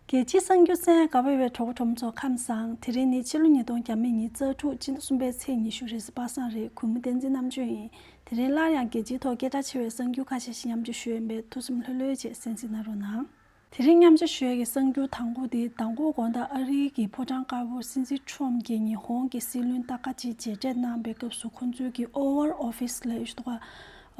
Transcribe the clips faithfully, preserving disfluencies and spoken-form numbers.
རྒྱལ་སྤྱིའི་གསར་འགྱུར་གསན་ག་པར་ཡོད་པའི་གྲོགས་པོ་གྲོགས་མོ་ཚོ་ཁམས་བཟང་། དེ་རིང་ནི་ཕྱི་ལོ་ཉིས་སྟོང་ཉི་ཤུ་རྩ་དྲུག་སྤྱི་ཟླ་གསུམ་པའི་ཚེས་ཉི་ཤུ་རེས་གཟའ་པ་སངས་རེད། གུས་མོ་བསྟན་འཛིན་རྣམ་དཔྱོད་ཡིན། དེ་རིང་སླར་ཡང་རྒྱལ་སྤྱིའི་ཐོག་སྐད་གྲགས་ཆེ་བའི་གསར་འགྱུར་ཁ་ཤས་ཤིག་མཉམ་སྤྱོད་ཞུ་ཡིན་པས་ཐུགས་སེམས་ལྷོད་ལྷོད་བྱས་གསན་གཟིགས་གནང་རོགས་གནང་། དེ་རིང་མཉམ་སྤྱོད་ཞུ་ཡས་ཀྱི་གསར་འགྱུར་དང་པོ་དེ། མདང་དགོང་དགོང་དག་ཨ་རིའི་གི་ཕོ་བྲང་དཀར་པོར་སྲིད་འཛིན་ཁྲོམ་གྱིས་ཉི་ཧོང་གི་སྲིད་བློན་ཏཱ་ཀ་ཅི་མཇལ་འཕྲད་གནང་པའི་སྐབས་སུ་ཁོང་ཚོའི་གི་Oval Office ལབ་ཡོད་འདུག་ག་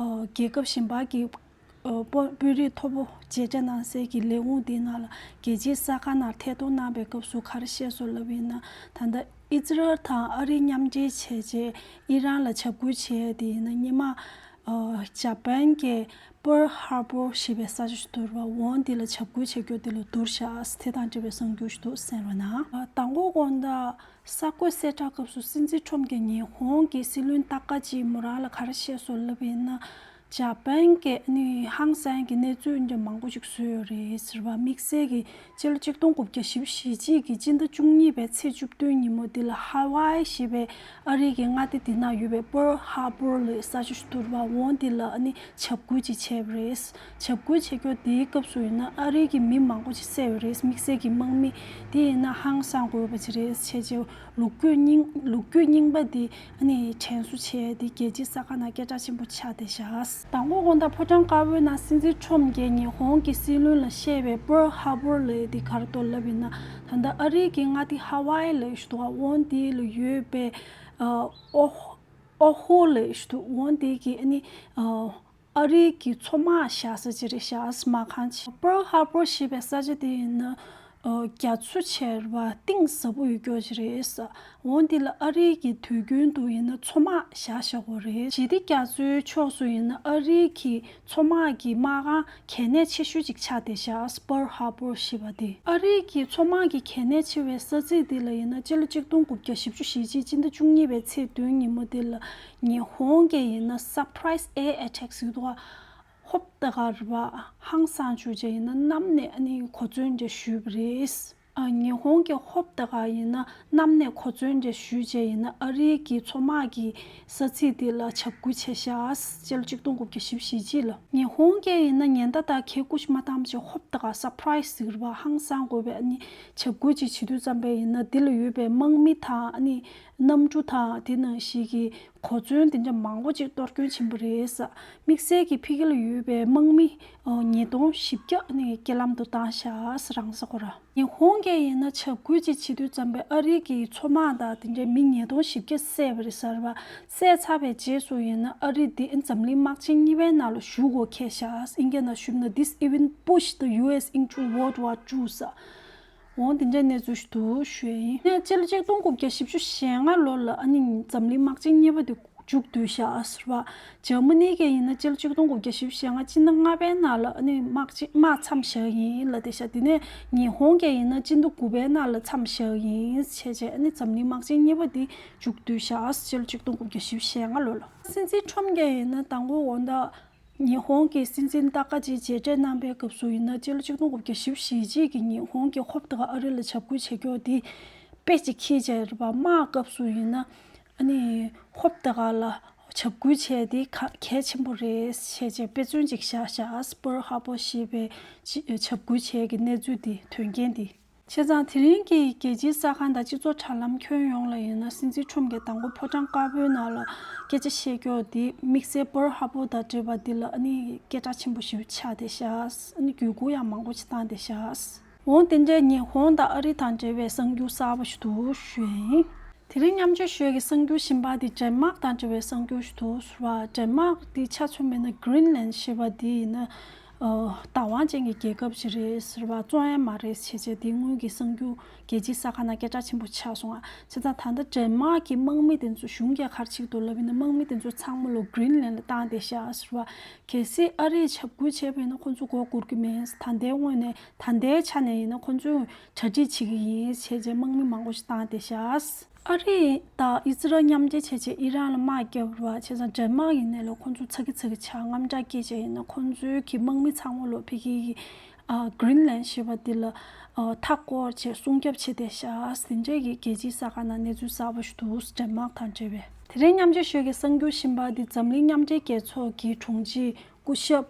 ཨ། རྒྱལ་ཁབ་གཞན་པ་གི་ཨ། དཔོན་དཔོན་རིགས་མཐོ་པོ་མཇལ་འཕྲད་གནང་སའི་གི་ལས་ཁུངས་དེའི་ནང་ལ་རྒྱལ་སྤྱིའི་གསར་ཁང་ནང་ཐད་གཏོང་གནང་པའི་སྐབས་སུ་ག་རེ་བཤད་སོང་ལབ་ཡིན་ན། ད་ལྟ་ཨི་ཛི་རལ་དང་ཨ་རི་མཉམ་འབྲེལ་བྱས་རྗེས་ཨི་རན་ལ་འཇབ་རྒོལ་བྱས་དེ་ཡིན་ན་སྔོན་མ། ཨ། ཇ་པན་གྱིས་Pearl Harbor ཞེས་པའི་ས་ཆ་ཞིག་འདུག་ར། འོ་དེ་ལ་འཇབ་རྒོལ་བྱེད་རྒྱུ་དེ་ལ་བསྡུར་བཞག་དེ་དང་འབྲེལ་བའི་གསར་འགྱུར་ཞིག་འདུག་གསན་རོགས་གནང་། ཨ། མདང་དགོང་དགོང་དག་གསར་འགོད་གསལ་བསྒྲགས་སྐབས་སུ་སྲིད་འཛིན་ཁྲོམ་གྱིས་ཉི་ཧོང་གི་སྲིད་བློན་ཏཱ་ཀ་ཅི་མོ་རང་ལ་ག་རེ་བཤད་སོང་ལབ་ཡིན་ན། ཇ་པན་གྱིས་ནི་ཧང་སང་གི་གནས་ཚུལ་འདྲ་མང་པོ་ཞིག་བཟོས་ཡོད་རེད་ཟེར་བ། དམིགས་བསལ་གྱི་སྤྱི་ལོ་གཅིག་སྟོང་དགུ་བརྒྱ་བཞི་བཅུ་ཞེ་གཅིག་གི་སྤྱི་ཟླ་བཅུ་གཉིས་པའི་ཚེས་བཅུ་བདུན་ཉིན་མོ་འདི་ལ་ཧ་ཝའི་ཞེས་པའི་ཨ་རིའི་གི་མངའ་སྡེ་འདི་ནང་ཡོད་པའི་Pearl Harbor ལབ་ས་ཆ་ཞིག་འདུག་ར། འོ་འདི་ལ་ཨ་ནི་འཇབ་རྒོལ་ཅིག་བྱས་པ་རེད། འཇབ་རྒོལ་བྱེད་རྒྱུ་དེའི་སྐབས་སུ་ཡིན་ན་ཨ་རིའི་གི་མི་མང་པོ་ཅིག་བསད་ཡོད་རེད། དམིགས་བསལ་གྱི་དམག་མི་དེ་ཡིན་ན་ཧང་སང་དགོས་པ་ཅིག་རེད་བྱས་རྗེས། ལོ་རྒྱུས་རྙིང་ལོ་རྒྱུས་རྙིང་པ་འདི་ཨ་ནི་དྲན་གསོ་བྱས་ཏེ་རྒྱལ་སྤྱིའི་གསར་ཁང་ནང་སྐད་གྲགས་ཆེན་པོ་ཆགས་བསྡད་ཤག་མདང་དགོང་དགོང་དག་ཕོ་བྲང་དཀར་པོའི་ནང་སྲིད་འཛིན་ཁྲོམ་གྱིས་ཉི་ཧོང་གི་སྲིད་བློན་ལ་བཤད་པའི་Pearl Harbor ལབ་ཡས་འདི་ག་རེ་འདུག་ལབ་ཡིན་ན། ད་ལྟ་ཨ་རིའི་གི་མངའ་སྡེ་ཧ་ཝའི་ལབ་ཡས་ཞིག་འདུག་འོ་འདི་ལ་ཡོད་པའི་ཨ། ཨོ་ཨོ་ཧོ་ལབ་ཡས་ཞིག་འདུག་འོ་འདི་གི་ཨ་ནི་ཨ། ཨ་རིའི་གི་མཚོ་དམག་བཞག་ས་ཅིག་རེད་ཤག་མ་ཁང་ཆེ། Pearl Harbor ཞེས་པའི་ས་ཆ་དེ་ཡིན་ན་ཨ། རྒྱ་མཚོ་བྱས་པ་གཏིང་ཟབ་པོ་ཡོད་རྒྱུ་ཅིག་རེད། འོ་འདི་ལ་ཨ་རིའི་གི་དུས་རྒྱུན་དུ་ཡིན་ན་མཚོ་དམག་བཞག་བཞག་གོ་རེད། ཞི་བདེ་རྒྱ་མཚོའི་ཕྱོགས་སུ་ཡིན་ན་ཨ་རིའི་གི་མཚོ་དམག་གི་དམག་ཁང་གལ་གནད་ཆེ་ཤོས་ཅིག་ཆགས་བསྡད་ཤག Pearl Harbor ཞེས་པ་དེ། ཨ་རིའི་གི་མཚོ་དམག་གི་གལ་གནད་ཆེ་བའི་ས་ཚིགས་འདི་ལ་ཡིན་ན་སྤྱི་ལོ་གཅིག་སྟོང་དགུ་བརྒྱ་བཞི་བཅུ་ཞེ་གཅིག་སྤྱི་ཟླ་བཅུ་གཉིས་པའི་ཚེས་བདུན་ཉིན་མོ་འདི་ལ་ཉི་ཧོང་གིས་ཡིན་ན་surprise air attack ཟེར་གྱི་འདུག་ག་ཧོབ་ཏེ་ག་རེད་པ། ཧང་སང་བྱས་བྱས་ཡིན་ན་གནམ་ནས་ཨ་ནི་གོ་མཚོན་འདྲ་གཞུས་པ་རེད། ཨ། ཉི་ཧོང་གིས་ཧོབ་ཏེ་ག་ཡིན་ན་གནམ་ནས་གོ་མཚོན་འདྲ་གཞུས་བྱས་ཡིན་ན་ཨ་རིའི་གི་མཚོ་དམག་གི་ས་ཚིགས་དེ་ལ་འཇབ་རྒོལ་བྱས་ཤག་སྤྱི་ལོ་གཅིག་སྟོང་དགུ་བརྒྱ་བཞི་བཅུ་ཞེ་གཅིག་ལ། ཉི་ཧོང་གིས་ཡིན་ན་ཉེན་བརྡ་དང་གད་སྐུད་མ་བཏང་བྱས་ཧོབ་ཏེ་ག་surprise ཟེར་གྱི་རེད་པ། ཧང་སང་དགོས་པའི་ཨ་ནི་འཇབ་རྒོལ་ཅིག་བྱེད་དུས་ཙམ་པ་ཡིན་ན་འདི་ལ་ཡོད་པའི་དམག་མི་དང་ཨ་ནི་གནམ་གྲུ་དང་དེ་ནང་བཞིན་གྱི་གོ་མཚོན་དེ་འདྲ་མང་པོ་ཅིག་གཏོར་སྐྱོན་ཕྱིན་པ་རེད། དམིགས་བསལ་གྱི་ཕ་གི་ལ་ཡོད་པའི་དམག་མི་ཉིས་སྟོང་བཞི་བརྒྱ་ནི་རྐྱེན་ལམ་དུ་བཏང་ཤག་རང་ས་ཁོ་ར། ཉི་ཧོང་གིས་ཡིན་ན་འཇབ་རྒོལ་ཅིག་བྱེད་དུས་ཙམ་པའི་ཨ་རི་གི་མཚོ་དམག་དང་དེ་འདྲའི་མི་ཉིས་སྟོང་བཞི་བརྒྱ་བསད་པ་རེད་ཟེར་བ། བསད་ཚར་བའི་རྗེས་སུ་ཡིན་ན་ཨ་རི་འདི་འཛམ་གླིང་དམག་ཆེན་གཉིས་པའི་ནང་ལ་ཞུགས་དགོས་ཁེལ་ཤག་ཨིན་སྐད་ནང་ཞུས་ན། This even pushed the U S into World War Two ཟེར། འོང་དེ་འདྲའི་གནས་ཚུལ་ཞིག་འདུག་ཞུ་ཡ་ཡིན། ནས་སྤྱི་ལོ་གཅིག་སྟོང་དགུ་བརྒྱ་བཞི་བཅུ་ཞེ་ལྔ་ལོ་ལ་ཨ་ནི་འཛམ་གླིང་དམག་ཆེན་གཉིས་པ་དེ་མཇུག་བསྡུས་ཤག་ཟེར་བ། འཇར་མ་ནི་གིས་ཡིན་ན་སྤྱི་ལོ་གཅིག་སྟོང་དགུ་བརྒྱ་བཞི་བཅུ་ཞེ་ལྔ་སྤྱི་ཟླ་ལྔ་པའི་ནང་ལ་ཨ་ནི་དམག་ཆེན་དམག་མཚམས་བཞག་ཡིན་ལབ་བསྡད་ཤག་དེ་ནས་ཉི་ཧོང་གིས་ཡིན་ན་སྤྱི་ཟླ་དགུ་པའི་ནང་ལ་མཚམས་བཞག་ཡིན་བྱས་བྱས་ཨ་ནི་འཛམ་གླིང་དམག་ཆེན་གཉིས་པ་དེ་མཇུག་བསྡུས་ཤག་སྤྱི་ལོ་གཅིག་སྟོང་དགུ་བརྒྱ་བཞི་བཅུ་ཞེ་ལྔ་ལོ་ལ། སྲིད་འཛིན་ཁྲོམ་གིས་ཡིན་ན་མདང་དགོང་དགོང་དག་ཉི་ཧོང་གི་སྲིད་འཛིན་ཏཱ་ཀ་ཅི་མཇལ་འཕྲད་གནང་པའི་སྐབས་སུ་ཡིན་ན་སྤྱི་ལོ་གཅིག་སྟོང་དགུ་བརྒྱ་བཞི་བཅུ་ཞེ་གཅིག་གི་ཉི་ཧོང་གིས་ཧོབ་ཏེ་ག་ཨ་རི་ལ་འཇབ་རྒོལ་བྱེད་རྒྱུ་དེ་དཔེ་ཅིག་ཁྱེར་བྱས་རེད་པ། དམག་སྐབས་སུ་ཡིན་ན་ཨ་ནི་ཧོབ་ཏེ་ག་ལ་འཇབ་རྒོལ་བྱས་དེ་ག་གལ་ཆེན་པོ་རེད་བྱས་བྱས་དཔེ་མཚོན་ཅིག་བཞག་བཞག Pearl Harbor ཞེས་པའི་ཅི་འཇབ་རྒོལ་བྱས་ཀྱི་གནས་ཚུལ་དེ་དོན་རྐྱེན་དེ། བྱས་ཙང་དེ་རིང་གི་རྒྱལ་སྤྱིའི་གསར་ཁང་དང་སྤྱི་ཚོགས་དྲ་ལམ་ཁྱོན་ཡོངས་ལ་ཡིན་ན་སྲིད་འཛིན་ཁྲོམ་གྱིས་མདང་དགོང་ཕོ་བྲང་དཀར་པོའི་ནང་ལ་སྐད་ཆ་བཤད་རྒྱུ་དེ་དམིགས་བསལ་Pearl Harbor དང་འབྲེལ་བ་འདི་ལ་ཨ་ནི་སྐད་གྲགས་ཆེན་པོ་ཞིག་ཆགས་བསྡད་ཤག་ཨ་ནི་བརྒྱུད་སྐུར་ཡང་མང་པོ་ཞིག་བཏང་བསྡད་ཤག་འོང་དེ་འདྲའི་ཉི་ཧོང་དང་ཨ་རི་དང་འབྲེལ་བའི་གསར་འགྱུར་གསར་པ་ཞིག་འདུག་ཞུ་ཡ་ཡིན། དེ་རིང་མཉམ་སྤྱོད་ཞུ་ཡ་གི་གསར་འགྱུར་གཞན་པ་དེ་ཌེན་མཱག་དང་འབྲེལ་བའི་གསར་འགྱུར་ཞིག་འདུག་ཟེར་བ། ཌེན་མཱག་དེ་ཆ་མཚོན་པ་ཡིན་ན་Greenland ཞེས་པ་དེ་ཡིན་ན། ཨ། བདག་དབང་ཅན་གྱི་རྒྱལ་ཁབ་ཅིག་རེད་ཟེར་བ། བཙོང་ཡ་མ་རེད་བྱས་བྱས་དེ་སྔོན་གྱི་གསར་འགྱུར་རྒྱལ་སྤྱིའི་གསར་ཁང་ནང་སྐད་གྲགས་ཆེན་པོ་ཆགས་སོང་ང་། བྱས་ཙང་ད་ལྟ་ཌེན་མཱག་གི་དམག་མི་དེ་ཚོ་གཞུང་གིས་ག་རེ་བྱེད་ཀྱི་འདུག་ལབ་ཡིན་ན་དམག་མི་དེ་ཚོ་ཚང་མ་ལོ་Greenland ལ་བཏང་བསྡད་ཤག་ཟེར་བ། གལ་སྲིད་ཨ་རིས་འཇབ་རྒོལ་བྱས་པ་ཡིན་ན་ཁོང་ཚོ་མགོ་སྒུར་གྱི་མེད། ད་ལྟའི་དངོས་ནས་ད་ལྟའི་ཆ་ནས་ཡིན་ན་ཁོང་ཚོས་གྲ་སྒྲིག་བྱེད་ཀྱི་ཡིན་བྱས་བྱས་དམག་མི་མང་པོ་ཞིག་བཏང་བསྡད་ཤག་ཨ་རི་དང་ཨི་ཛི་རལ་མཉམ་འབྲེལ་བྱས་བྱས་ཨི་རན་ལ་དམག་བརྒྱབ་རེད་བ། བྱས་ཙང་ཌེན་མཱག་ཡིན་ནའི་ལོ་ཁོང་ཚོ་ཚ་གི་ཚ་གི་ཆགས་དངངས་སྐྲག་སྐྱེས་བྱས་ཡིན་ན་ཁོང་ཚོའི་གི་དམག་མི་ཚང་མ་ལོ་ཕ་གི་གི་ཨ། Greenland ཞེས་པ་འདི་ལ་ཨ། མཐའ་བསྐོར་བྱས་སྲུང་སྐྱོབ་བྱས་བསྡད་ཤག་དེ་འདྲས་ཀྱི་རྒྱལ་སྤྱིའི་གསར་ཁང་ནང་གནས་ཚུལ་གསར་པ་ཞིག་འདུག་ཌེན་མཱག་དང་འབྲེལ་བའི། དེ་རིང་མཉམ་སྤྱོད་ཞུ་ཡ་གི་གསར་འགྱུར་གཞན་པ་འདི་འཛམ་གླིང་མཉམ་འབྲེལ་རྒྱལ་ཚོགས་ཀྱི་དྲུང་ཆེ་སྐུ་ཞབས་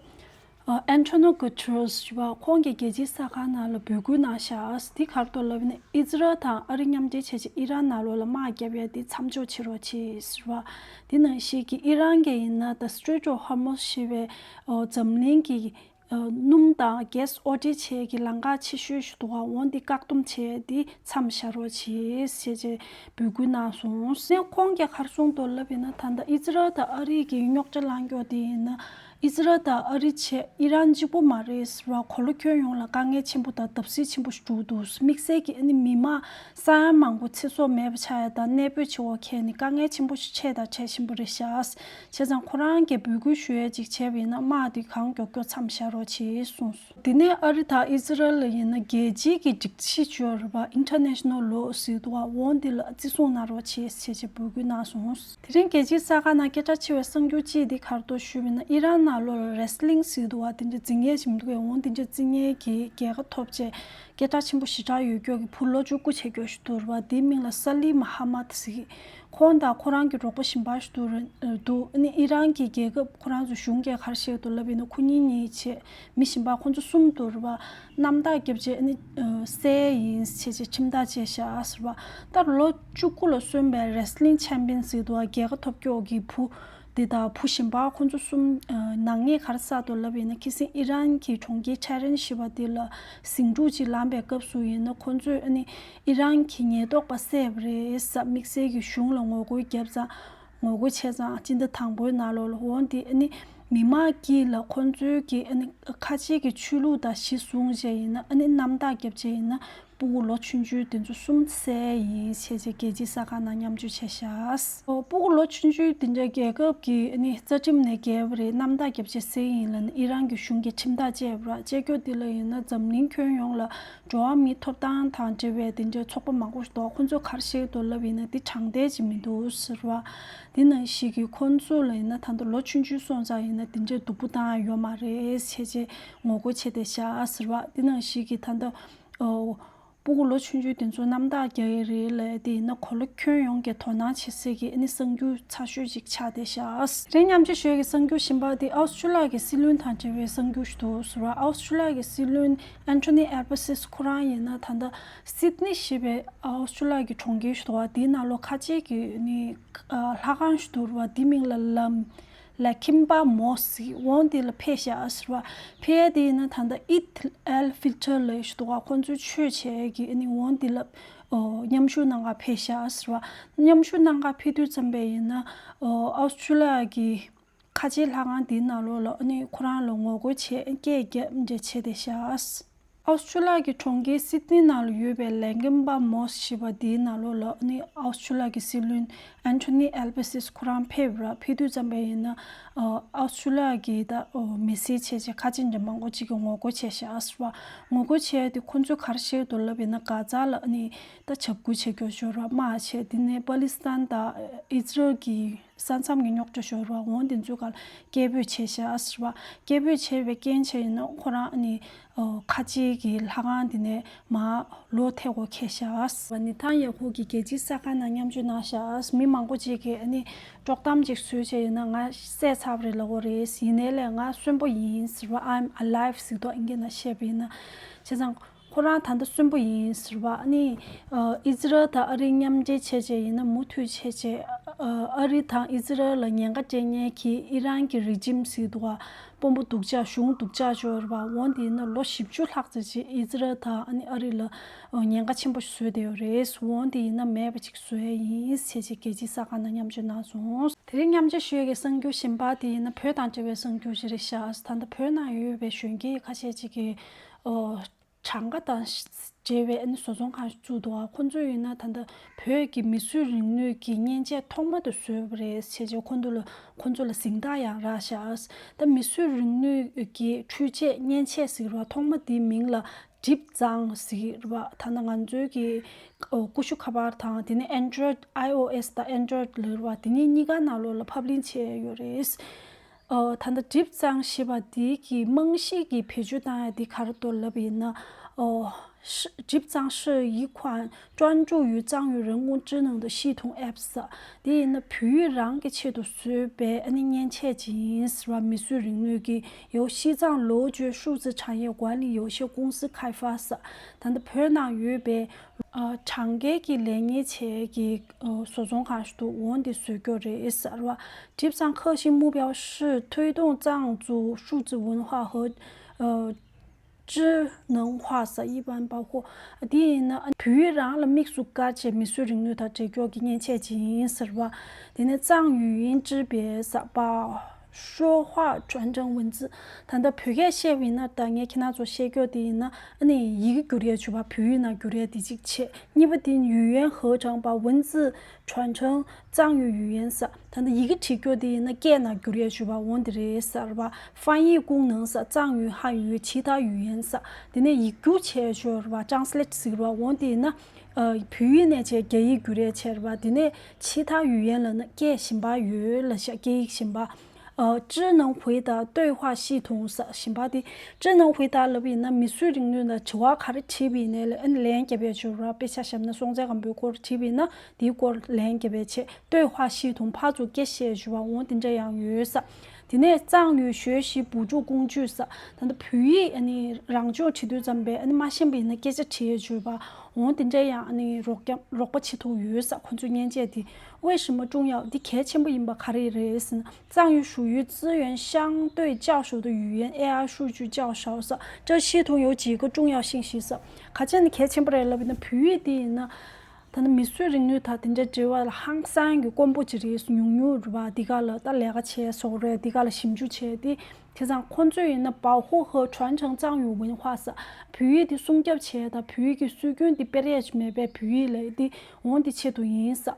ཨ། Antonio Guterres ཞུ་བ་ཁོང་གིས་རྒྱལ་སྤྱིའི་གསར་ཁང་ནང་ལ་འབོད་སྐུལ་གནང་ཤག་དེ་ག་རེ་འདུག་ལབ་ན་ཨི་ཛི་རལ་དང་ཨ་རི་མཉམ་འབྲེལ་བྱས་བྱས་ཨི་རན་ནང་ལོགས་ལ་དམག་བརྒྱབ་ཡ་དེ་མཚམས་འཇོག་བྱེད་རོགས་བྱེད་ཟེར་བ། དེ་ནང་བཞིན་གྱི་ཨི་རན་གྱིས་ཡིན་ན་The Strait of Hormuz ཞེས་པའི་ཨོ་འཛམ་གླིང་གི་ཨ་སྣུམ་དང་གྷེ་སི་ཨོ་སྤྲད་བྱེད་ཀྱི་ལམ་ཁ་ཆེ་ཤོས་ཤིག་འདུག་ག་འོ་འདི་བཀག་སྡོམ་བྱས་ཏེ་མཚམས་བཞག་རོགས་བྱེད་ཞེས་བྱས་འབོད་སྐུལ་གནང་སོང་། ནས་ཁོང་གིས་ག་རེ་གསུངས་འདུག་ལབ་ཡིན་ན་ད་ལྟ་ཨི་ཛི་རལ་དང་ཨ་རི་གི་རྙོག་དྲ་ལངས་ཀྱོག་དེ་ཡིན་ན་ཨི་ཛི་རལ་དང་ཨ་རི་བྱས་ཨི་རན་གཅིག་པོ་མ་རེད་ཟེར་བ། གོ་ལ་ཁྱོན་ཡོངས་ལ་དཀའ་ངལ་ཆེན་པོ་དང་བརྡབ་གསིག་ཆེན་པོ་ཞིག་འགྲོ་འདུག་དམིགས་བསལ་གྱི་ཨ་ནི་མི་མང་ས་ཡ་མང་པོ་ཚེ་སྲོག་མེད་པ་ཆགས་ཡ་དང་གནས་སྤོས་བྱེད་དགོས་ཁེལ་ནས་དཀའ་ངལ་ཆེན་པོ་ཞིག་ཆགས་དང་ཆགས་བཞིན་པ་རེད་ཤག་བྱས་ཙང་ཁོ་རང་གིས་འབོད་སྐུལ་ཞུ་ཡ་ཅིག་བྱས་པ་ཡིན་ན་དམག་དེ་གང་མགྱོགས་མགྱོགས་མཚམས་བཞག་རོགས་བྱེད་གསུངས་སོང་། དེ་ནས་ཨ་རི་དང་ཨི་ཛི་རལ་ལ་ཡིན་ན་རྒྱལ་སྤྱིའི་གི་སྒྲིག་གཞི་ཅིག་ཡོད་རེད་པ། International Law ཟེར་འདུག་ག་འོ་འདི་ལ་བརྩི་སྲུང་གནང་རོགས་བྱེད་ཞེས་བྱས་འབོད་སྐུལ་གནང་སོང་། དེ་རིང་རྒྱལ་སྤྱིའི་གསར་ཁང་ནང་སྐད་གྲགས་ཆེ་བའི་གསར་འགྱུར་གཅིག་འདི་ག་རེ་འདུག་ཞུས་པ་ཡིན་ན་ཨི་རན་ནང་ལོགས་ལ་རེ་སི་ལིང་ཟེར་འདུག་ག་དེ་འདྲ་རྩེད་མཁན་ཞིག་མི་འདུག་གས། འོ་དེ་འདྲ་རྩེད་མཁན་གྱི་རྒྱལ་ཁ་ཐོབ་བྱས་སྐད་གྲགས་ཆེན་པོ་ཞེ་དྲག་ཡོད་ཀྱོག་གི་བུ་ལོ་བཅུ་དགུ་བྱས་ཀྱོག་ཞིག་འདུག་རེད་པ། དེའི་མིང་ལ་སཱ་ལི་མ་ཧ་མད་ཟེར། ཁོང་དང་ཁོ་རང་གི་རོགས་པ་གཞན་པ་ཞིག་འདུག་རེད་འདུག་ཨ་ནི་ཨི་རན་གྱི་རྒྱལ་ཁབ་ཁོ་རང་ཚོ་གཞུང་གིས་ག་རེ་བཤད་འདུག་ལབ་ཡིན་ན་ཁོ་གཉིས་གཉིས་བྱས་མི་གཞན་པ་ཁོང་ཚོ་གསུམ་འདུག་རེད་པ། གནམ་བདག་བརྒྱབ་བྱས་ཨ་ནི་བསད་ཡིན་བྱས་བྱས་ཁྲིམས་ཐག་བཅད་བཞག་ཟེར་བ། ད་ལོ་བཅུ་དགུ་ལ་སོན་པའི་རེ་སི་ལིང་ཆེམ་པི་ཡན་ཟེར་འདུག་ག་རྒྱལ་ཁ་ཐོབ་ཀྱོག་གི་བུ་འདི་དང་བུ་གཞན་པ་ཁོང་ཚོ་གསུམ་ནག་ཉེས་ག་རེ་བསགས་འདུག་ལབ་ཡིན་ན་ཁ་སང་ཨི་རན་གྱི་གྲོང་ཁྱེར་ཊེ་ཧེ་རན་ཞེས་པ་འདི་ལ་ཟིང་འཁྲུག་ཅིག་ལངས་པའི་སྐབས་སུ་ཡིན་ན་ཁོང་ཚོས་ཨ་ནི་ཨི་རན་གྱི་ཉེན་རྟོག་པ་བསད་པ་རེད་ཟེར་དམིགས་བསལ་གྱི་གཞུང་ལ་ངོ་རྒོལ་བརྒྱབ་ཙང་ངོ་རྒོལ་བྱས་ཙང་སྤྱི་ཟླ་དང་པོའི་ནང་ལོགས་ལ་འོ་འདི་ཨ་ནི་མི་མང་དཀྱིལ་ལ་ཁོང་ཚོའི་གི་ཨ་ནི་ཁ་ཆེ་གི་ཆོས་ལུགས་དང་གཞི་བཟུང་བྱས་ཡིན་ན་ཨ་ནི་གནམ་བདག་བརྒྱབ་བྱས་ཡིན་ན་སྤུ་གུ་ལོ་ཆུང་ཆུང་དེ་ཚོ་གསུམ་བསད་ཡིན་ཞེས་བྱས་རྒྱལ་སྤྱིའི་གསར་ཁང་ནང་མཉམ་སྤྱོད་བྱས་ཤག་སྤུ་གུ་ལོ་ཆུང་ཆུང་དེ་འདྲ་རྒྱལ་ཁབ་ཀྱི་ཨ་ནི་རྩ་ཁྲིམས་ནས་འགལ་བ་རེད། གནམ་བདག་བརྒྱབ་བྱས་བསད་ཡིན་ལབ་ནས་ཨི་རན་གྱི་གཞུང་གིས་ཁྲིམས་ཐག་བཅད་པ་རེད། བཅད་རྒྱུ་དེ་ལ་ཡིན་ན་འཛམ་གླིང་ཁྱོན་ཡོངས་ལ་འགྲོ་བ་མིའི་ཐོབ་ཐང་དང་འབྲེལ་བའི་དེ་འདྲའི་ཚོགས་པ་མང་པོ་ཞིག་འདུག་ཁོ་ཚོས་ག་རེ་བཤད་འདུག་ལབ་ཡིན་ན་འདི་དྲང་བདེན་ཅིག་མི་འདུག་ཟེར་བ། དེ་ནང་བཞིན་གྱི་ཁོ་ཚོ་ལ་ཡིན་ན་ད་ལྟ་ལོ་ཆུང་ཆུང་སོང་ཙང་ཡིན་ན་དེ་འདྲའི་སྡུག་པོ་བཏང་ཡ་ཡོད་མ་རེད་བྱས་བྱས་ངོ་རྒོལ་བྱས་བསྡད་ཤག་ཟེར་བ། དེ་ནང་བཞིན་གྱི་ད་ལྟ་ཨོ། སྤུ་གུ་ལོ་ཆུང་ཆུང་དེ་ཚོ་གནམ་བདག་རྒྱག་གི་རེད་ལབ་དེ་ཡིན་ན་གོ་ལ་ཁྱོན་ཡོངས་ཀྱིས་དོ་སྣང་བྱེད་སའི་གི་ཨ་ནི་གསར་འགྱུར་ཚ་ཤོས་ཅིག་ཆགས་བསྡད་ཤག་དེ་རིང་མཉམ་སྤྱོད་ཞུ་ཡ་གི་གསར་འགྱུར་གཞན་པ་དེ་ཨའུ་སི་ཀྲི་ལི་ཡ་གི་སྲིད་བློན་དང་འབྲེལ་བའི་གསར་འགྱུར་ཞིག་འདུག་ཟེར་བ། ཨའུ་སི་ཀྲི་ལི་ཡ་གི་སྲིད་བློན་ཨན་ཐོ་ནི་ཨལ་བྷ་སིས་ཁོ་རང་ཡིན་ན་ད་ལྟ་སིད་ནི་ཞེས་པའི་ཨའུ་སི་ཀྲི་ལི་ཡ་གི་གྲོང་ཁྱེར་ཞིག་འདུག་བ། དེའི་ནང་ལོགས་ཁ་ཆེ་གི་ཨ་ནི་ལྷ་ཁང་ཞིག་འདུག་བ། དེའི་མིང་ལ་ལམ། ལ་ཁིམ་པ་མོ་སི་འོང་དེ་ལ་ཕེབས་ཤག་ཟེར་བ། ཕེབས་ཡ་དེ་ཡིན་ན་ད་ལྟ་ཨིད་ཨལ་ཕི་ཏར་ལབ་ཞིག་འདུག་ག་ཁོང་ཚོའི་ཆོས་བྱེད་ཀྱི་ཨ་ནི་འོང་དེ་ལ་ཨོ་མཉམ་ཞུགས་གནང་ག་ཕེབས་ཤག་ཟེར་བ། མཉམ་ཞུགས་གནང་ག་ཕེབས་དུས་ཙམ་པ་ཡིན་ན་ཨོ་ཨའུ་སི་ཀྲི་ལི་ཡ་གི་ཁ་ཆེའི་ལྷ་ཁང་དེའི་ནང་ལོགས་ལ་ཨ་ནི་ཁོ་རང་ལ་ངོ་རྒོལ་བྱེད་སྐད་རྒྱབ་འདྲ་བྱས་བསྡད་ཤག་ཨའུ་སི་ཀྲི་ལི་ཡ་གི་གྲོང་ཁྱེར་སིད་ནི་ནང་ལ་ཡོད་པའི་ལེ་ཀིམ་པ་མོ་སི་ཞེས་པ་དེའི་ནང་ལོགས་ལ་ནི་ཨའུ་སི་ཀྲི་ལི་ཡ་གི་སྲིད་བློན་ཨན་ཐོ་ནི་ཨལ་བྷ་སིས་ཁོ་རང་ཕེབས་ར། ཕེབས་དུས་ཙམ་པ་ཡིན་ན་ཨ་ཨའུ་སི་ཀྲི་ལི་ཡ་གི་ད་མི་སེར་བྱས་བྱས་ཁ་ཆེ་འདྲ་མང་པོ་ཅིག་གིས་ངོ་རྒོལ་བྱས་ཤག་ཟེར་བ། ངོ་རྒོལ་བྱས་ཏེ་ཁོ་ཚོས་ག་རེ་བཤད་འདུག་ལབ་ཡིན་ན་གྷ་ཛ་ལ་ནི་ད་འཇབ་རྒོལ་བྱེད་རྒྱུ་ཞོར་བ་དམག་བྱས། དེ་ནས་པ་ལི་སི་ཐན་དང་ཨི་ཛི་རལ་གྱི་ས་མཚམས་ཀྱི་རྙོག་དྲ་ཞོར་བ་འོང་དེ་ཚོའི་སྒང་ལ་སྐད་འབོད་བྱས་ཤག་ཟེར་བ། སྐད་འབོད་བྱས་པའི་རྐྱེན་བྱས་ཡིན་ན་ཁོ་རང་ནི་ཨོ་ཁ་ཆེ་གི་ལྷ་ཁང་དེ་ནས་མར་ལོག་ཐལ་གོ་ཁེལ་ཤག་ཟེར་བ། ནི་ཐང་ཡ་ཧུ་གི་རྒྱལ་སྤྱིའི་གསར་ཁང་ནང་མཉམ་སྤྱོད་གནང་ཤག་མི་མང་པོ་ཅིག་གིས་ཨ་ནི་དཀྲོག་གཏམ་ཅིག་བཟོས་བྱས་ཡིན་ན་ང་བསད་ཚར་བ་རེད་ལབ་ཀྱི་ཡོད་རེད། ཡིན་ནའི་ལས་ང་གསོན་པོ་ཡིན་ཟེར་བ། I'm alive ཟེར་དོ་ཨིན་སྐད་ནང་བཤད་པ་ཡིན་ན། བྱས་ཙང་ཁོ་རང་ད་ལྟ་གསོན་པོ་ཡིན་ཟེར་བ། ཨ་ནི་ཨ་ཨི་ཛི་རལ་དང་ཨ་རི་མཉམ་འབྲེལ་བྱས་བྱས་ཡིན་ན་མུ་མཐུད་བྱས་བྱས་ཨ་ཨ་རི་དང་ཨི་ཛི་རལ་ལ་ཉེན་ཁ་སྤྲད་མཁན་གྱི་ཨི་རན་གྱི་རི་ཇིམ་ཟེར་འདུག་ག་དཔོན་པོ་སྡུག་ཅག་གཞུང་སྡུག་ཅག་ཅིག་ཡོད་རེད་པ། འོ་དེ་ཡིན་ན་ལོ་བཞི་བཅུ་ལྷག་ཙམ་ཅིག་ཨི་ཛི་རལ་དང་ཨ་ནི་ཨ་རི་ལ་ཉེན་ཁ་ཆེན་པོ་ཞིག་བཟོས་བསྡད་ཡོད་རེད། འོ་དེ་ཡིན་ན་མེད་པ་ཅིག་བཟོ་ཡ་ཡིན་ཟེར་བྱས་རྒྱལ་སྤྱིའི་གསར་ཁང་ནང་མཉམ་སྤྱོད་གནང་སོང་། དེ་རིང་མཉམ་སྤྱོད་ཞུ་ཡ་གི་གསར་འགྱུར་གཞན་པ་དེ་ཡིན་ན་བོད་དང་འབྲེལ་བའི་གསར་འགྱུར་ཞིག་རེད་ཤག་ད་ལྟ་བོད་ནང་ཡོད་པའི་གཞོན་སྐྱེས་ཁ་ཤས་ཅིག་གིས་ཨོ། གྲངས་ཀ་དང་འབྲེལ་བའི་ཨ་ནི་བཟོ་ཚོང་ཁང་ཞིག་བཙུགས་འདུག་ག་ཁོང་ཚོ་ཡིན་ན་ད་ལྟ་བོད་ཀྱི་མིས་བཟོས་རིག་ནུས་ཀྱི་མཉེན་ཆས་ཐོག་མ་དེ་བཟོས་པ་རེད་ཟེར་བྱས་ཁོང་ཚོ་ལ་ཁོང་ཚོ་ལ་གཟེངས་རྟགས་ཡང་རག་ཤག་ད་མིས་བཟོས་རིག་ནུས་ཀྱི་འཕྲུལ་ཆས་མཉེན་ཆས་ཟེར་བ་ཐོག་མ་དེའི་མིང་ལ་ཌིབ་ཛང་ཟེར་བ། ད་ནི་ང་ཚོའི་གི་ཀུ་ཤུ་ཁ་པར་དང་དེ་ནི་Android iOS དང་Android ལབ་རེད་པ། དེ་གཉིས་གཉིས་ཀ་ནང་ལོགས་ལ་ཕབ་ལེན་བྱས་ཡོད་རེད། ཨོ། ད་ལྟ་ཌིབ་ཛང་ཞེས་པ་འདི་གི་རྨང་གཞི་གི་བེད་སྤྱོད་བཏང་ཡ་འདི་ག་རེ་འདུག་ལབ་པ་ཡིན་ན། ཨོ། 是- 职业藏书一款专注于藏语人工智能的系统 App ཟེར། དེ་ཡིན་ན་བོད་ཡིག་རང་གི་ཆེད་དུ་བཟོས་པའི་ཨ་ནི་མཉེན་ཆས་ཅིག་ཡིན་ཟེར་བ། 民宿领域ཀྱི་由西藏罗觉数字产业管理有限公司开发ཟེར། ད་ལྟ་བོད་ནང་ཡོད་པའི་ཨ་གྲངས་ཀའི་གི་ལས་གཉེར་བྱེད་ཀྱི་ཨ་བཟོ་ཚོང་ཁང་ཞིག་འདུག་འོ་འདི་བཟོས་ཀྱོག་རེད་ཟེར་བ། 职业藏科技目标是推动藏族数字文化和呃 智能化ཟེར། 一般包括 དེ་ཡིན་ན་བོད་ཡིག་རང་ལ་དམིགས་སུ་བཀར་བྱས་མི་གསོད་རིག་ནུས་དང་འབྲེལ་འགྱུར་གྱི་མཉེན་ཆས་ཅིག་ཡིན་ཟེར་བ། དེ་ནས་藏语音识别ཟེར་བ། 说话传真文字ད་ལྟ་བོད་སྐད་བཤད་པ་ཡིན་ན། ད་ངས་ཁྱེད་རང་ཚོ་བཤད་རྒྱུ་དེ་ཡིན་ན་ཨ་ནི་ཡི་གེ་བསྒྱུར་ཡས་བྱུས་པ། བོད་ཡིག་ནང་བསྒྱུར་ཡས་དེ་གཅིག་བྱས། 二不的语言合成吧文字传承藏语语言ཟེར། ད་ནི་ཡི་གེ་བྲིས་རྒྱུ་དེ་ཡིན་ན་སྐད་ནང་བསྒྱུར་ཡས་བྱུས་པ་འོ་འདི་རེད་ཟེར་བ། 翻译功能ཟེར། 藏语汉语其他语言ཟེར། དེ་ནས་ཡིག་སྒྱུར་བྱས་བྱུས་པ། translate ཟེར་བ་འོ་འདི་ཡིན་ན་ཨ་བོད་ཡིག་ནས་བྱས་རྒྱ་ཡིག་བསྒྱུར་ཡས་བྱས་རེད་བ། དེ་ནས་其他语言ལབ་ན་སྐད་གཞན་པ་ཡོད་ལབ་ཤག་སྐད་ཡིག་གཞན་པ། ཨ་智能回答对话系统ཟེར་གཞན་པ་དེ། 智能回答ལབ་ཡིན་ན་མི་གསོད་རིག་ནུས་ལ་དྲི་བ་ག་རེ་དྲིས་པ་ཡིན་ནའི་ཨ་ནི་ལན་རྒྱབ་ཡས་བྱུས་རེད་བ། དཔེ་ཆ་བཞག་ན་སྲོང་བཙན་སྒམ་པོའི་སྐོར་དྲིས་པ་ཡིན་ན་དེའི་སྐོར་ལན་རྒྱབ་ཡས་བྱས། 对话系统ཕར་ཚུར་སྐད་བཤད་བྱུས་པ་འོ་དེ་འདྲ་ཡང་ཡོད་ས། དེ་ནས་藏语学习补助工具ཟེར། ད་ལྟ་བོད་ཡིག་ཨ་ནི་རང་སྦྱོང་བྱེད་དུས་ཙམ་པས་ཨ་ནི་མ་ཤེས་པ་ཡིན་ན་སྐད་ཆ་དྲི་ཡས་བྱུས་པ་འོ་དེ་འདྲ་ཡང་ཨ་ནི་རོགས་རམ་རོགས་པ་བྱེད་ཐུབ་ཡོད་ས། ཁོ་ཚོའི་མཉེན་ཆས་དེ། 为什么重要འདི་གལ་ཆེན་པོ་ཡིན་པ་ག་རེ་རེད་ཟེར་ན། 藏语属于资源相对较少的语言，AI数据较少ཟེར། 这系统有几个重要信息ཟེར། ག་ཅི་ནས་གལ་ཆེན་པོ་རེད་ལབ་ཡིན་ན། བོད་ཡིག་འདི་ཡིན་ན། ད་ནི་མི་གསོད་རིག་ནུས་དང་དེ་འདྲ་འབྲེལ་བ་ལ་ཧང་སང་གི་དཀོན་པོ་ཅིག་རེད། ཉུང་ཉུང་རེད་བ། འདི་ག་ལ་ད་ལས་ཀ་བྱས་སོགས་རེད། འདི་ག་ལ་ཞིབ་འཇུག་བྱས་ཏེ། དེ་ཙང་ཁོང་ཚོས་ཡིན་ན་保护和传承藏语文化ཟེར། བོད་ཡིག་འདི་སྲུང་སྐྱོབ་བྱས་དང་། བོད་ཡིག་གི་སྲོལ་རྒྱུན་འདི་སྤེལ་ཡས་ཅིག་མེད་པའི་བོད་ཡིག་ལས་འདི་འོང་འདི་ཆེད་དུ་ཡིན་ཟེར།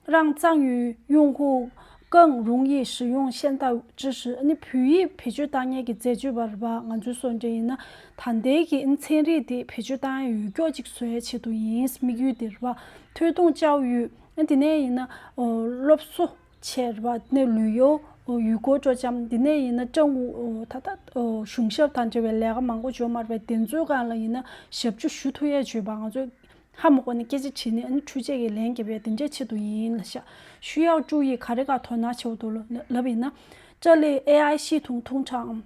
让藏语用户更容易使用现代知识ཨ་ནི་བོད་ཡིག་བེད་སྤྱོད་བཏང་མཁན་གྱི་འཛད་སྤྱོད་པ་རེད་བ། ང་ཚོའི་བཟོ་འདྲ་ཡིན་ན་ད་ལྟའི་གི་ཨ་ནི་ཚན་རིག་དེ་བེད་སྤྱོད་བཏང་ཡས་ཡོད་མཁན་ཅིག་བཟོ་ཡས་ཆེད་དུ་ཡིན། དམིགས་ཡུལ་དེ་རེད་བ། 推动教育ཨ་དེ་ནས་ཡིན་ན་ཨོ་སློབ་གསོ་བྱས་རེད་བ། དེ་ནས་旅游ཨོ་ཡུལ་སྐོར་སྤྲོ་འཆམ། དེ་ནས་ཡིན་ན་政务ཨོ་ད་ལྟ་ཨོ་གཞུང་ཞབས་དང་འབྲེལ་བའི་ལས་ཀ་མང་པོ་འབྱོར་མ་རེད་པས། དེ་ཚོའི་སྒང་ལ་ཡིན་ན་ཞབས་ཞུ་ཞུ་ཐུབ་ཡས་བྱས་པ། ང་ཚོས་ཧ་མ་གོ་ནས་སྐད་ཆ་དྲིས་ནས་ཨ་ནི་འཕྲུལ་ཆས་ཀྱི་ལན་རྒྱབ་ཡས་དེ་འདྲའི་ཆེད་དུ་ཡིན་ལབ་ཤག 需要注意ག་རེ་ག་དོ་སྣང་བྱེད་དགོས་འདུག་ལབ་ཡིན་ན། 这类AI系统通常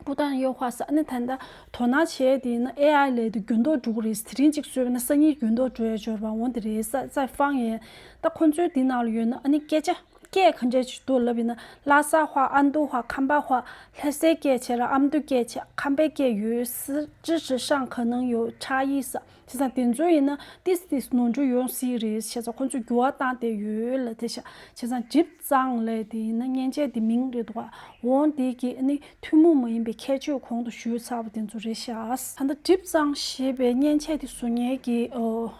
不断优化ཟེར། ཨ་ནི་ད་ལྟ་དོ་སྣང་བྱེད་ཡས་དེ་ཡིན་ན་ཨེ་ཨའི་ལས་དེ་འགྱུར་ལྡོག་འགྲོ་གི་རེད། དེ་རིང་གཅིག་བཟོས་པ་ན་སང་ཉིན་འགྱུར་ལྡོག་འགྲོ་ཡས་འབྱོར་བ་འོང་དེ་རེད་ཟེར། 在放眼ད་ཁོ་ཚོའི་དེ་ནང་ལ་ཡོད་ན་ཨ་ནི་སྐད་ཆ་སྐད་ག་འདྲས་ཅིག་འདུག་ལབ་ཡིན་ན། 拉萨话、安都话、康巴话ལྷ་སའི་སྐད་བྱས་ར་ཨ་མདོའི་སྐད་བྱས། ཁམས་པའི་སྐད་ཡོད། 知识上可能有差异ཟེར། བྱས་ཙང་དེ་ཚོ་ཡིན་ན་ཏིས་ཏིས་ནོར་འཁྲུལ་ཡོང་སྲིད་རེད། བྱས་ཙང་ཁོ་ཚོས་འགྱུར་བ་བཏང་བསྡད་ཡོད་ལབ་དེ་ཤག་བྱས་ཙང་གྲིབ་གཙང་ལབ་དེ་ཡིན་ན་མཉེན་ཆས་དེ་མིང་རེད་འདུག་ག་འོང་དེ་གི་ཨ་ནི་ཐུན་མོང་མ་ཡིན་པའི་ཁྱད་ཆོས་གོང་དུ་ཞུས་ཚར་བ་དེ་ཚོ་རེད་ཤག་ད་ལྟ་གྲིབ་གཙང་ཞེས་པའི་མཉེན་ཆས་དེ་བཟོ་མཁན་གྱི་ཨོ་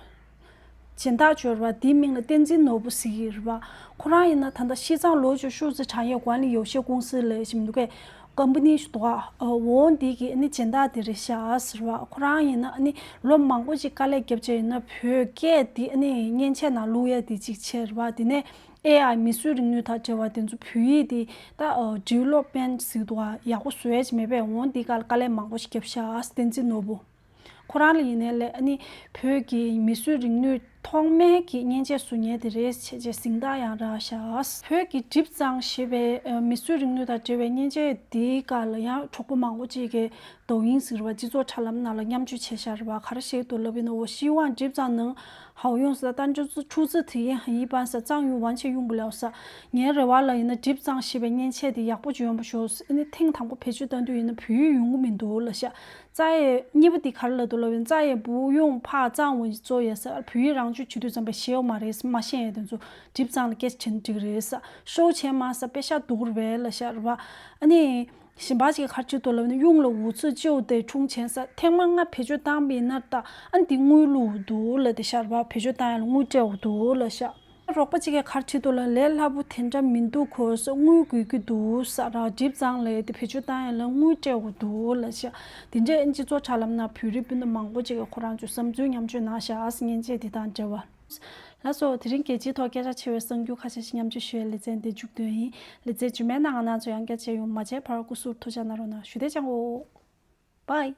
སྦྱིན་བདག་འབྱོར་བ་དེའི་མིང་ལ་བསྟན་འཛིན་ནོར་བུ་ཟེར་གྱི་རེད་བ། ཁོ་རང་ཡིན་ན་ད་ལྟ་西藏罗觉数字产业管理有限公司ལབ་ཞིག་འདུག་གས། ཀམ་པ་ནི་ཞིག་འདུག་ག་འོང་དེ་གི་ཨ་ནི་སྦྱིན་བདག་དེ་རེད་ཤག་ཟེར་བ། ཁོ་རང་ཡིན་ན་ཨ་ནི་ལོ་མང་པོ་ཅིག་དཀའ་ལས་བརྒྱབ་བྱས་ཡིན་ན་བོད་སྐད་དེ་ཨ་ནི་མཉེན་ཆས་ནང་བླུག་ཡ་དེ་ཅིག་བྱས་རེད་བ། དེ་ནས་ཨེ་ཨའི་མིས་བཟོས་རིག་ནུས་དང་འབྲེལ་བ་དེ་ཚོ་བོད་ཡིག་དེ་ད་ཨ་development ཟེར་གྱི་འདུག་ག་ཡག་པོ་བཟོ་ཡ་ཅིག་མེད་པས། འོང་དེ་ག་ལ་དཀའ་ལས་མང་པོ་ཞིག་བརྒྱབ་ཤག་བསྟན་འཛིན་ནོར་བུ། ཁོ་རང་ལ་ཡིན་ནའི་ལས་ཨ་ནི་བོད་ཀྱི་མིས་བཟོས་རིག་ནུས་ཐོག་མའི་གི་མཉེན་ཆས་བཟོ་མཁན་དེ་རེད་བྱས་བྱས་གཟེངས་རྟགས་ཡང་རག་ཤག་བོད་ཀྱི་གྲིབ་གཙང་ཞེས་པའི་ཨ་མིས་བཟོས་རིག་ནུས་དང་འབྲེལ་བའི་མཉེན་ཆས་དེའི་སྒང་ལ་ཡང་གྲོགས་པོ་མང་པོ་ཅིག་གིས་抖音ཟེར་བ་སྤྱི་ཚོགས་དྲ་ལམ་ནང་ལ་མཉམ་སྤྱོད་བྱས་ཤག་རེད་བ། ག་རེ་བཤད་འདུག་ལབ་ཡིན་ན། 我希望གྲིབ་གཙང能好用ཟེར། 但这次出自体验很一般ཟེར། 藏语完全用不了ཟེར། ངའི་རེ་བ་ལ་ཡིན་ན་གྲིབ་གཙང་ཞེས་པའི་མཉེན་ཆས་དེ་ཡག་པོ་ཅིག་ཡོང་བ་ཤོག་ཟེར། ཨ་ནི་ཐེངས་དང་པོ་བེད་སྤྱོད་བཏང་དུས་ཡིན་ན་བོད་ཡིག་ཡོང་གི་མི་འདུག་ལབ་ཤག 再也གཉིས་པ་དེ་ག་རེ་ལབ་འདུག་ལབ་ཡིན། 再也不用怕藏文做ཡ་ཟེར། བོད་ཡིག་རང་སྦྱོང་བྱེད་དུས་ཙམ་པ་ཤེས་ཡོད་མ་རེད། མ་ཤེས་ཡ་དེ་ཚོ་གྲིབ་གཙང་ལ་སྐད་ཆ་དྲིས་ན་འགྲིག་གི་རེད་ཟེར། 收钱吗ཟེར། པེ་ཤག་སྡུག་རེད་ལབ་ཤག་རེད་བ། ཨ་ནི་གཞན་པ་ཞིག་གིས་ག་རེ་བྱེད་འདུག་ལབ་ན། 用了五次就得充钱ཟེར། ཐེངས་མ་ལྔ་བེད་སྤྱོད་བཏང་པ་ཡིན་ན་ད་ཨ་ནི་དེ་དངུལ་བླུགས་འདུག་ལབ་དེ་ཤག་རེད་བ། བེད་སྤྱོད་བཏང་ཡ་ལ་དངུལ་སྤྲད་འདུག་ལབ་ཤག་རོགས་པ་གཅིག་གིས་ག་རེ་བྲིས་འདུག་ལབ་ན། ལས་སླ་པོ་དེ་འདྲ་མི་འདུག་གོ་ཟེར། དངུལ་དགོས་ཀྱི་འདུག་ཟེར་ར། གྲིབ་གཙང་ལས་དེ་བེད་སྤྱོད་བཏང་ཡ་ལ་དངུལ་སྤྲད་དགོས་འདུག་ལབ་ཤག་དེ་འདྲའི་སྤྱི་ཚོགས་དྲ་ལམ་ནང་བོད་རིགས་སྤུན་ཟླ་མང་པོ་ཅིག་གིས་ཁོ་རང་ཚོའི་བསམ་ཚུལ་མཉམ་སྤྱོད་གནང་ཤག་མཉེན་ཆས་དེ་དང་འབྲེལ་བ། ལགས་སོ། དེ་རིང་རྒྱལ་སྤྱིའི་ཐོག་སྐད་ཆ་ཆེ་བའི་གསར་འགྱུར་ཁ་ཤས་ཤིག་མཉམ་སྤྱོད་ཞུ་བའི་ལེ་ཚན་འདི་མཇུག་བསྡུས་ཡིན། ལེ་ཚན་རྗེས་མའི་ནང་ང་རང་ཚོ་ཡང་བསྐྱར་མཇལ་ཡོང་། མ་མཇལ་བར་སྐུ་གཟུགས་ཐུགས་ཅག་གནང་རོགས་གནང་། ཞུ་བདེ་ཅང་གོ། Bye།